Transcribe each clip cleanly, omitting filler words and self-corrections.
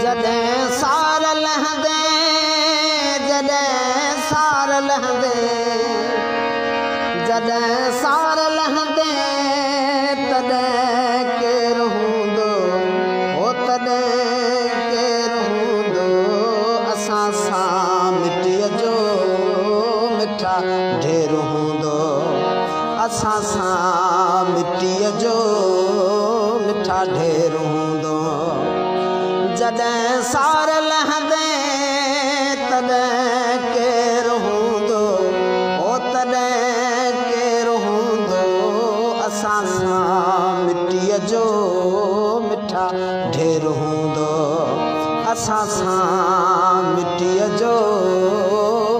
जॾहिं सार लहंदे, जॾहिं सार लहंदे, जॾहिं सार लहंदे तॾहिं केरु हूंदो, हो तॾहिं केरु हूंदो। असां सां मिटीअ जो मिठा ढेर हूंदो, असां सां मिटीअ जो मिठा ढेर हूंदो। जॾहिं सार लहंदे तॾहिं केरु हूंदो, हो तॾहिं केरु हूंदो। असां सां मिटीअ जो मिठा ढेर हूंदो, असां सां मिटीअ जो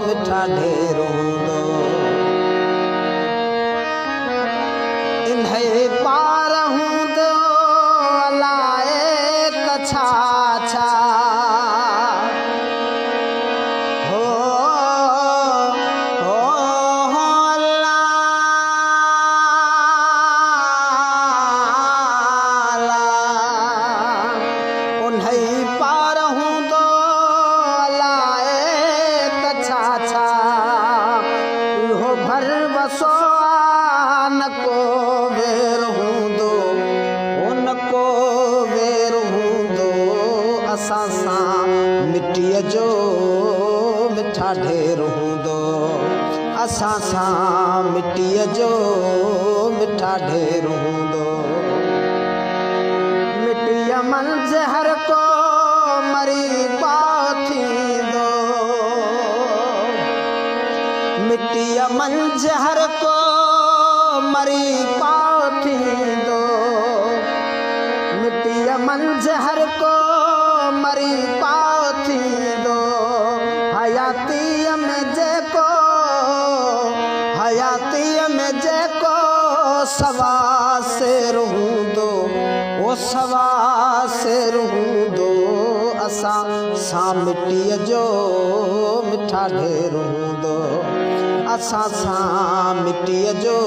मिठा ढेर हूंदो। इन्हे पार हूंदो अलाए त छा छा, हो हो अल्लाह उन्हे पार हूंदो अलाए त छा छा। इहो भरवसो आ न को वेर हूंदो, हो न को वेर हूंदो। असां सां मिटीअ जो मिठा ढेर हूंदो, असां सां मिटीअ जो मिठा ढेर हूंदो। मिटीअ मंझि हर को मरी पाओ थींदो, मिटीअ मंझि हर को मरी पाओ थींदो, मिटीअ मंझि हर को मरी पाओ थींदो। हयातीअ में जेको, हयातीअ में जेको सवा सेर हूंदो, ओ सवा सेर हूंदो। असां सां मिटीअ जो मिठा ढेर हूंदो, असां सां मिटीअ जो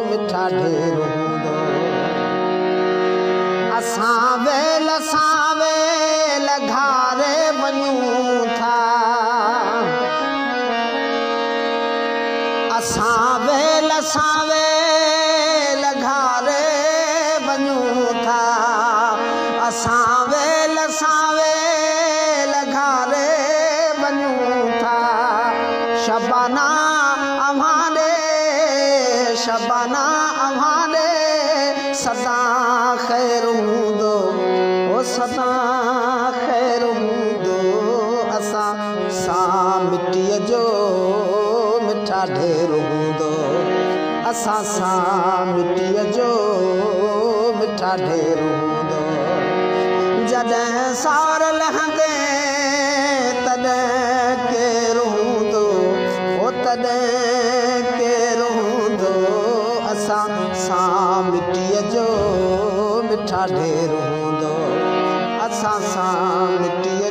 मिठा ढेर हूंदो। असां वेल सां वेल घारे वञूं था, असां वेल सां वेल घारे वञूं था, असां वेल सां वेल घारे वञूं था। शबाना अव्हां ॾे, शबाना अव्हां ॾे सदा ख़ैर हूंदो, ओ सदा ख़ैर हूंदो। असां सां मिटीअ जो मिठा ढेर हूंदो, असां सां मिटीअ जो मिठा ढेर हूंदो। जॾहिं सार लहंदे तॾहिं केरु हूंदो, हो तॾहिं केरु हूंदो। असां सां मिटीअ जो मिठा ढेर हूंदो, असां सां मिटीअ